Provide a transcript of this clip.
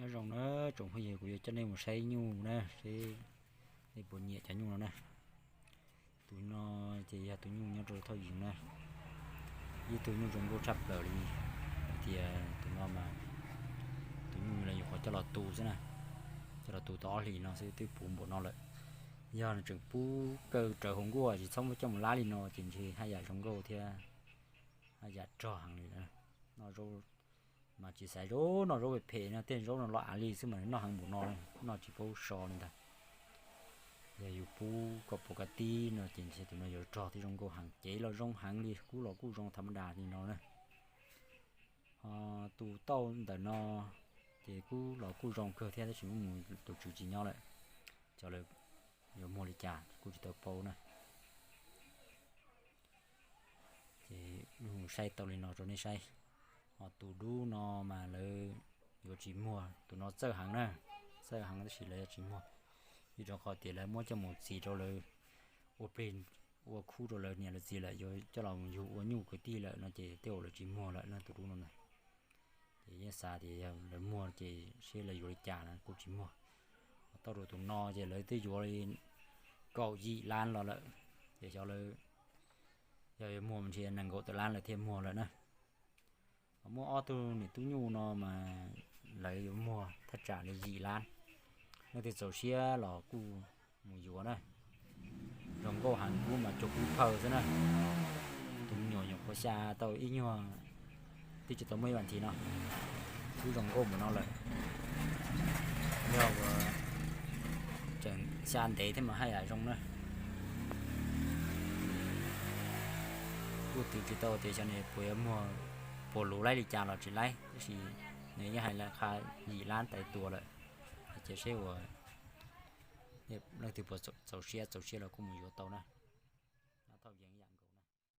Nyob zoo na tsoom phooj ywg, kuv yuav coj nej mus saib nyuj na, seb nej puas nyiam cov nyuj no na. Tus no ces yog tus nyuj nyob rau thaj yeeb na, ib tug nyuj zoo nkauj tshaj plaws li. Hais tias tus no mas tus nyuj los yuav qhov coj los tu xwb na, coj los tu tau ob hlis no xwb twb puv npaum no lawm. Yog nws tseem pub kaw raws hauv nkuaj tsis txhob muab coj mus lab li no ces ntshe haj yam zoo nkauj thiab haj yam rog heev li. Noj zaub mas tsis xaiv zaub, noj zaub phem phem no, tej zaub no los av li xwb mas noj heev npaum no, noj tsis paub so li ntag. Yog yus pub kom puas kab tib no ces ntshe tus no yuav rog thiab zoo nkauj heev, cev los zoo heev li, kub los kuj zoo tham ma das li no na. Ho tus tauj ntawm no ces kub los kuj zoo kawg thiab tab sis muaj mus tus tswv tsis nyob lawm, cov lawv yuav muag li cas kuj tsis tau paub na. Ces saib tau li no rau nej saib. Ho tus dub no mas lawv yuav tsis muag, tus no txawj heev na, txawj heev tab sis lawv yuav tsis muag, vim rau qhov tias lawv muab coj mus txis rau lawv ua plig, ua khub rau lawv niam lawv txiv lawm, yuav coj los yug ua nyuj kwv tij lawm no ces tej zaum lawv tsis muag lawm no tus dub no ntag. Ces yeej xav tias yog lawv muag ces seb lawv yuav li cas no kuj tsis muag. Ho tauj rau tus no ces lawv twb yuav li kaum yim lab los lawm, ces xyov lawv, yog yuav muag ntshe nees nkaum tawm lab lawv thiaj muag lawm na. Ho muaj ob tug niam tub nyuj no mas lawv yuav muag thaj tsam li yim lab. Leej twg txaus siab los kuj mus yuav na. Zoo nkauj heev, kub mas cuag kub phaw xwb na. Tus me nyuam nyuam qhuav xya tau ib nyuag, twb tsis tau muaj ib vas thiv no, kub zoo nkauj npaum no lawm. Yog ua tseem xya ntev thiab mas haj yam zoo na. Kuj twv tsis tau tias xyov nws puas yuav muag, puas luv laib li cas los tsis laib, tab sis nws yeej hais lawv qha yim lab tawm tuaj lawm. Ces seb uas leej twg puas txaus siab, txaus siab los kuj mus yuav tau na.